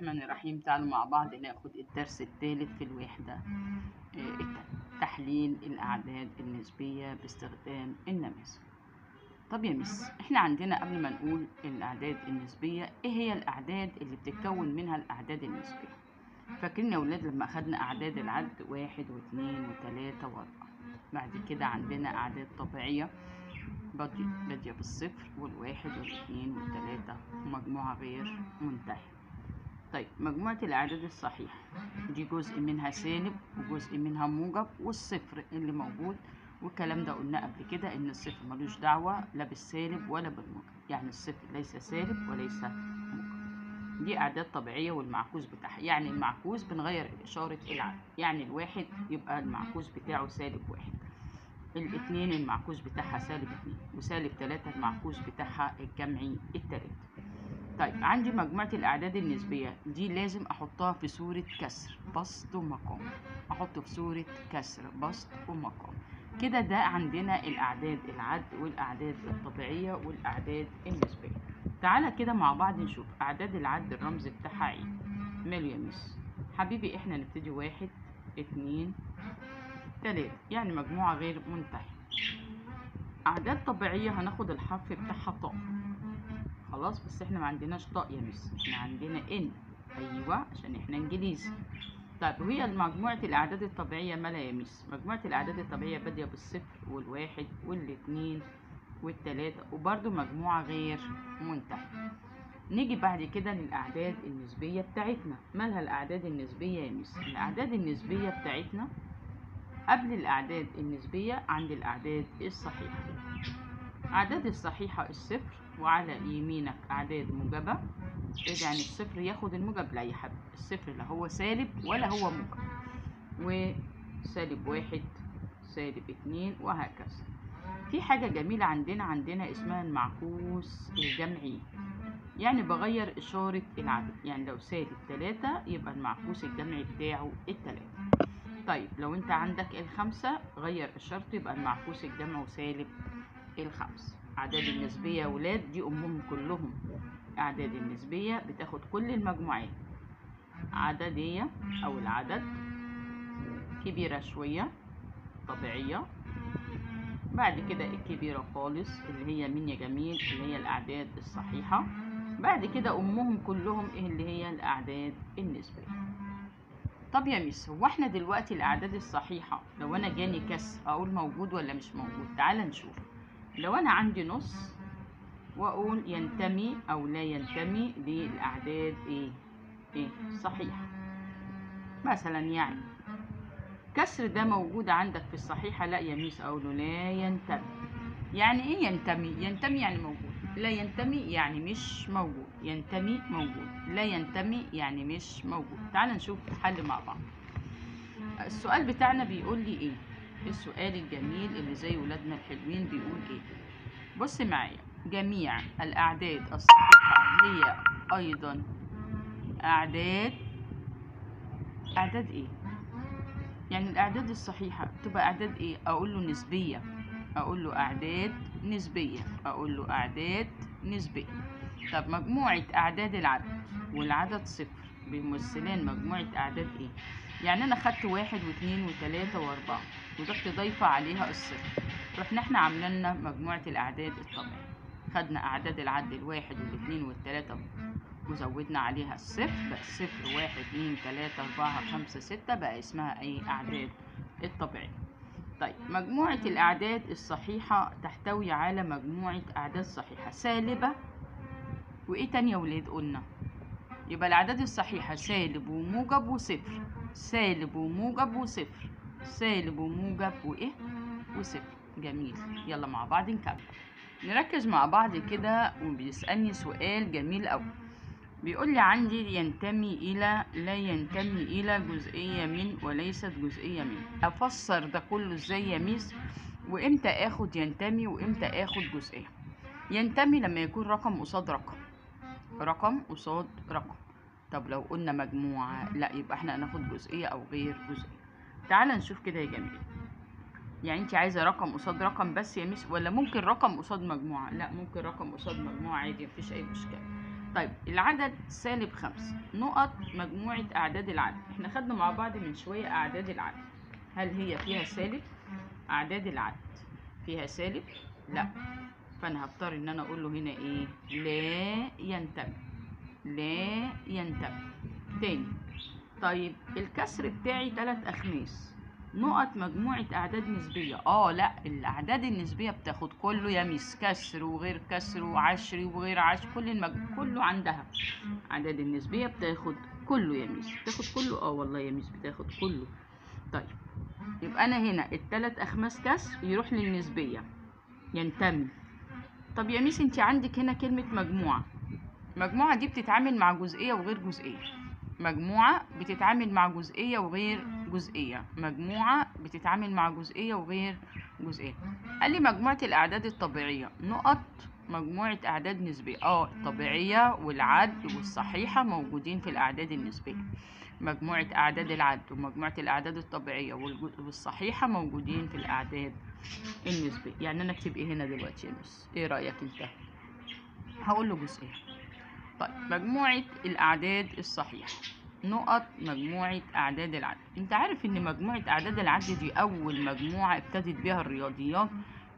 الرحمن الرحيم. تعالوا مع بعض ناخد الدرس الثالث في الوحدة الثانية، تحليل الأعداد النسبية باستخدام النماذج. طب يا مس، احنا عندنا قبل ما نقول الأعداد النسبية، ايه هي الأعداد اللي بتتكون منها الأعداد النسبية؟ فاكرين يا ولاد لما أخدنا أعداد العد 1 و2 و3 و4؟ بعد كده عندنا أعداد طبيعية بادية بالصفر والواحد والاثنين والتلاتة ومجموعة غير منتهية. طيب مجموعة الأعداد الصحيحة دي جزء منها سالب وجزء منها موجب والصفر اللي موجود، والكلام ده قلنا قبل كده إن الصفر ملوش دعوة لا بالسالب ولا بالموجب، يعني الصفر ليس سالب وليس موجب. دي أعداد طبيعية والمعكوس بتاعها، يعني المعكوس بنغير إشارة العدد، يعني الواحد يبقى المعكوس بتاعه سالب 1، الاثنين المعكوس بتاعها سالب 2، وسالب 3 المعكوس بتاعها الجمعي 3. طيب عندي مجموعة الأعداد النسبية دي لازم أحطها في صورة كسر بسط ومقام، أحطه في صورة كسر بسط ومقام كده. ده عندنا الأعداد العد والأعداد الطبيعية والأعداد النسبية. تعالى كده مع بعض نشوف أعداد العد الرمز بتاعها إيه. ماله يا مس؟ حبيبي إحنا نبتدي 1 2 3، يعني مجموعة غير منتهية. أعداد طبيعية هناخد الحرف بتاعها طاء، خلاص، بس احنا ما عندناش طاء يا مس، احنا عندنا ان، ايوه عشان احنا انجليزي. طيب وهي مجموعة الأعداد الطبيعية مالها يا مس؟ مجموعة الأعداد الطبيعية بادية بالصفر والواحد والاثنين والتلاتة، وبرده مجموعة غير منتهية. نيجي بعد كده للأعداد النسبية بتاعتنا. مالها الأعداد النسبية يا مس؟ الأعداد النسبية بتاعتنا قبل الأعداد النسبية عند الأعداد الصحيحة. أعداد الصحيحة الصفر، وعلى يمينك أعداد موجبة. إيه يعني الصفر ياخد الموجب؟ لا يا حبيبي، الصفر لا هو سالب ولا هو موجب، وسالب 1 سالب 2 وهكذا. في حاجة جميلة عندنا اسمها المعكوس الجمعي، يعني بغير إشارة العدد، يعني لو سالب 3 يبقى المعكوس الجمعي بتاعه 3. طيب لو انت عندك 5 غير اشارته يبقى المعكوس الجمعي سالب 5. اعداد النسبية يا ولاد دي امهم كلهم. اعداد النسبية بتاخد كل المجموعات، عددية او العدد كبيرة شوية طبيعية، بعد كده الكبيرة خالص اللي هي مين يا جميل؟ اللي هي الاعداد الصحيحة، بعد كده امهم كلهم ايه اللي هي الاعداد النسبية. طب يا ميس، هو احنا دلوقتي الاعداد الصحيحة لو انا جاني كسر اقول موجود ولا مش موجود؟ تعال نشوف. لو انا عندي نص واقول ينتمي او لا ينتمي للاعداد ايه صحيحه مثلا، يعني كسر ده موجود عندك في الصحيحة؟ لا يا ميس، اقوله لا ينتمي. يعني ايه ينتمي؟ ينتمي يعني موجود، لا ينتمي يعني مش موجود. ينتمي موجود، لا ينتمي يعني مش موجود. تعال نشوف حل مع بعض. السؤال بتاعنا بيقول لي ايه؟ السؤال الجميل اللي زي ولادنا الحلوين بيقول ايه؟ بص معايا، جميع الأعداد الصحيحة هي أيضا أعداد ايه؟ يعني الأعداد الصحيحة تبقى أعداد ايه؟ أقول له نسبية، أقول له أعداد نسبية، أقول له أعداد نسبية. طب مجموعة أعداد العدد والعدد صفر بيمثلان مجموعة أعداد إيه؟ يعني أنا خدت 1 و2 و3 و4 ورحت ضايفة عليها الصفر، رحنا إحنا عاملين مجموعة الأعداد الطبيعية. خدنا أعداد العد 1 و2 و3 وزودنا عليها الصفر، بقى 0 1 2 3 4 5 6، بقى اسمها إيه؟ أعداد الطبيعية. طيب مجموعة الأعداد الصحيحة تحتوي على مجموعة أعداد صحيحة سالبة وإيه تاني يا ولاد؟ قلنا يبقى الأعداد الصحيحة سالب وموجب وصفر، سالب وموجب وصفر، سالب وموجب وإيه؟ وصفر. جميل، يلا مع بعض نكمل. نركز مع بعض كده، وبيسألني سؤال جميل أوي، بيقول لي عندي ينتمي إلى لا ينتمي إلى جزئية من وليست جزئية من. أفسر ده كله إزاي يا ميس؟ وإمتى آخد ينتمي وإمتى آخد جزئية؟ ينتمي لما يكون رقم قصاد رقم، رقم قصاد رقم. طب لو قلنا مجموعة، لا يبقى احنا هناخد جزئية أو غير جزئية. تعال نشوف كده يا جميل. يعني انت عايزة رقم قصاد رقم بس يا ميس، ولا ممكن رقم قصاد مجموعة؟ لا ممكن رقم قصاد مجموعة عادي، مفيش أي مشكلة. طيب العدد سالب 5 نقط مجموعة أعداد العدد. احنا خدنا مع بعض من شوية أعداد العدد، هل هي فيها سالب؟ أعداد العدد فيها سالب؟ لا، فأنا هضطر إن أنا أقول له هنا إيه؟ لا ينتمي، لا ينتمي. تاني، طيب الكسر بتاعي 3 أخماس نقط مجموعة أعداد نسبية. لا، الأعداد النسبية بتاخد كله يا ميس، كسر وغير كسر وعشري وغير عشري، كل كله عندها. أعداد النسبية بتاخد كله يا ميس، بتاخد كله. والله يا ميس بتاخد كله. طيب يبقى أنا هنا ال3 أخماس كسر يروح للنسبية ينتمي. طب يا ميس انت عندك هنا كلمة مجموعة، مجموعة دي بتتعامل مع جزئية وغير جزئية، مجموعة بتتعامل مع جزئية وغير جزئية، مجموعة بتتعامل مع جزئية وغير جزئية. قال لي مجموعة الأعداد الطبيعية نقط مجموعة أعداد نسبية. الطبيعية والعد والصحيحة موجودين في الأعداد النسبية. مجموعة أعداد العد ومجموعة الأعداد الطبيعية والصحيحة موجودين في الأعداد النسبية. يعني أنا أكتب إيه هنا دلوقتي يا مس؟ إيه رأيك أنت؟ هقول له جزئية. طيب مجموعة الأعداد الصحيحة نقط مجموعة أعداد العد. أنت عارف إن مجموعة أعداد العد دي أول مجموعة ابتدت بيها الرياضيات،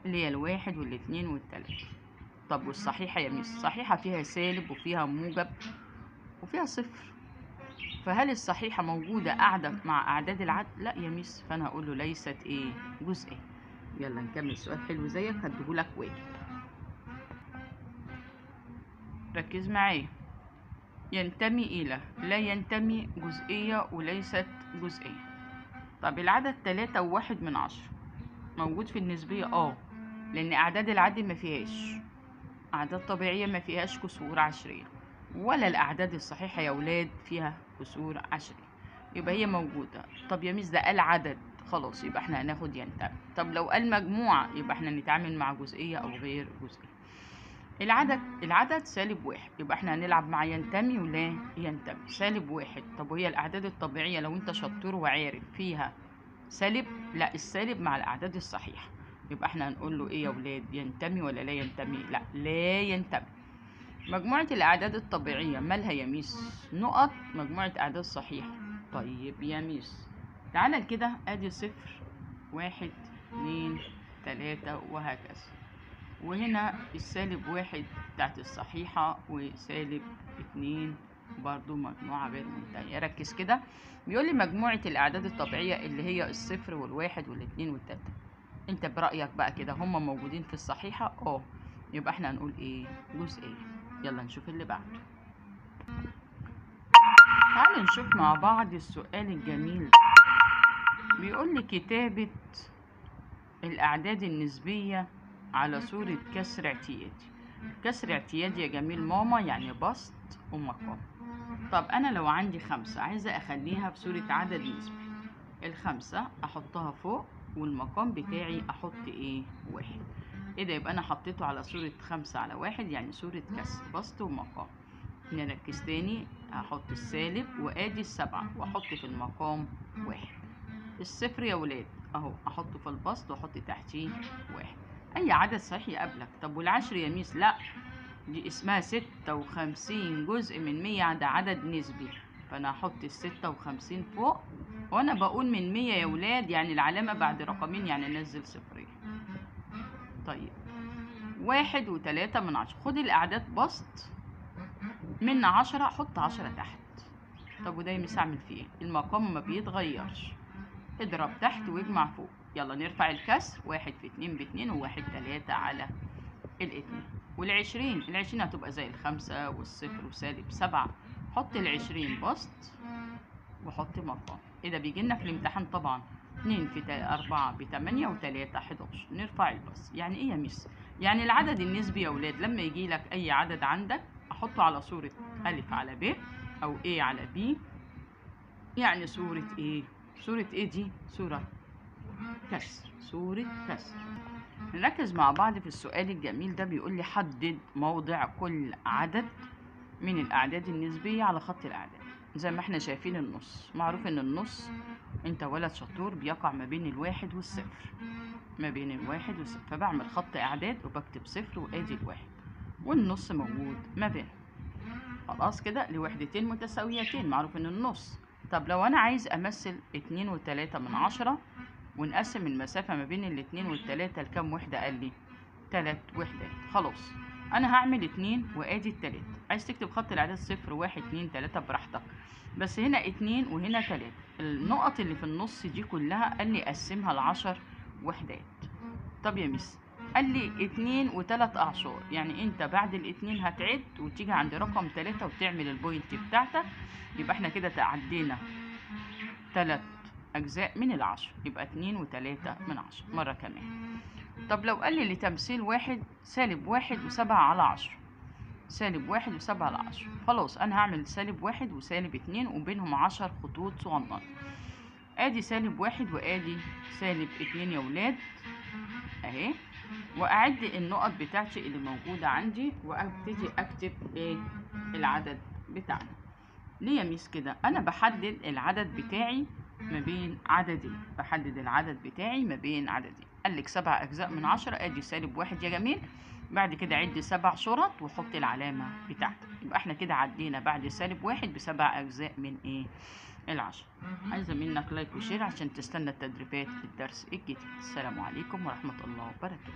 اللي هي 1 و2 و3. طب والصحيحة يا ميس؟ الصحيحة فيها سالب وفيها موجب وفيها صفر، فهل الصحيحة موجودة قاعدة مع أعداد العد؟ لا يا ميس، فأنا هقول له ليست إيه؟ جزئية. يلا نكمل سؤال حلو زيك هديهولك واجب. ركز معايا. ينتمي إلى، لا ينتمي، جزئية وليست جزئية. طب العدد 3.1 موجود في النسبية؟ لأن أعداد العد ما فيهاش أعداد طبيعية، ما فيهاش كسور عشرية، ولا الأعداد الصحيحة يا ولاد فيها كسور عشرية، يبقى هي موجودة. طب يا ميس ده قال عدد، خلاص يبقى احنا هناخد ينتمي. طب لو قال مجموعة يبقى احنا نتعامل مع جزئية أو غير جزئية. العدد سالب 1، يبقى احنا هنلعب مع ينتمي ولا ينتمي. سالب 1، طب وهي الأعداد الطبيعية لو انت شطور وعارف فيها سالب؟ لا، السالب مع الأعداد الصحيحة، يبقى احنا هنقول له ايه يا ولاد؟ ينتمي ولا لا ينتمي؟ لا، لا ينتمي. مجموعة الأعداد الطبيعية مالها يا ميس؟ نقط مجموعة أعداد صحيحة. طيب يا ميس تعالى كده، ادي 0 1 2 3 وهكذا، وهنا السالب 1 بتاعت الصحيحة وسالب 2 برضو مجموعة غير منتهية. ركز كده، بيقول لي مجموعة الأعداد الطبيعية اللي هي 0 و1 و2 و3، انت برأيك بقى كده هما موجودين في الصحيحة؟ يبقى احنا هنقول ايه؟ جزئية. يلا نشوف اللي بعده. تعالوا نشوف مع بعض السؤال الجميل. بيقول لي كتابة الأعداد النسبية على صورة كسر اعتيادي. كسر اعتيادي يا جميل ماما يعني بسط ومقام. طب أنا لو عندي 5 عايزة أخليها بصورة عدد نسبي، ال5 أحطها فوق والمقام بتاعي أحط إيه؟ 1. إيه ده؟ يبقى أنا حطيته على صورة 5 على 1، يعني صورة كسر بسط ومقام. نركز تاني، هحط السالب وآدي 7 وأحط في المقام 1. الصفر يا ولاد أهو أحطه في البسط وأحط تحتيه 1. أي عدد صحيح يقابلك. طب والعشر يا ميس؟ لأ، دي اسمها 56 جزء من 100، ده عدد نسبي، فأنا هحط 56 فوق، وأنا بقول من 100 يا ولاد يعني العلامة بعد رقمين، يعني نزل صفرين. طيب 1.3، خد الأعداد بسط من 10 حط 10 تحت. طب وده يا ميس أعمل فيه إيه؟ المقام ما بيتغيرش، اضرب تحت واجمع فوق. يلا نرفع الكسر، 1 في 2 ب2 و1 3 على 2. وال20، ال20 هتبقى زي 5 والصفر وسالب 7، حط 20 بسط وحط مقام. ايه ده بيجي لنا في الامتحان طبعا. 2 في 4 ب8 و3 11. نرفع البسط. يعني ايه يا ميس؟ يعني العدد النسبي يا ولاد لما يجي لك اي عدد عندك احطه على صورة أ على ب او A على B، يعني صورة ايه؟ صورة ايه دي؟ صورة كسر، صورة كسر. نركز مع بعض في السؤال الجميل ده. بيقول لي حدد موضع كل عدد من الأعداد النسبية على خط الأعداد. زي ما احنا شايفين النص، معروف ان النص انت ولد شطور بيقع ما بين 1 والصفر، ما بين 1 والصفر، فبعمل خط أعداد وبكتب 0 وادي 1 والنص موجود ما بينهم. خلاص كده لوحدتين متساويتين، معروف ان النص. طب لو انا عايز امثل 2.3 ونقسم المسافة ما بين 2 وال3 لكام وحدة؟ قال لي 3 وحدات. خلاص انا هعمل 2 وادي 3. عايز تكتب خط الاعداد 0 1 2 3 براحتك، بس هنا 2 وهنا 3. النقط اللي في النص دي كلها قال لي قسمها ل10 وحدات. طب يا ميس قال لي 2.3، يعني انت بعد 2 هتعد وتيجي عند رقم 3 وتعمل ال point بتاعتك، يبقى احنا كده تعدينا 3 اجزاء من 10، يبقى 2.3. مرة كمان. طب لو قال لي لتمثيل 1 سالب 1.7، سالب 1.7، خلاص انا هعمل سالب 1 وسالب 2 وبينهم 10 خطوط صغننة. ادي سالب 1 وادي سالب 2 يا ولاد اهي، واعد النقط بتاعتي اللي موجودة عندي وابتدي اكتب ايه العدد بتاعنا. ليه يا ميس كده؟ انا بحدد العدد بتاعي ما بين عددين، بحدد العدد بتاعي ما بين عددين. قال لك 7 اجزاء من 10، ادي سالب 1 يا جميل، بعد كده عد 7 شرط وحط العلامة بتاعتك، يبقى احنا كده عدينا بعد سالب 1 ب7 اجزاء من ايه 10. عايزة منك like و share عشان تستنى التدريبات في الدرس الجديد. السلام عليكم ورحمة الله وبركاته.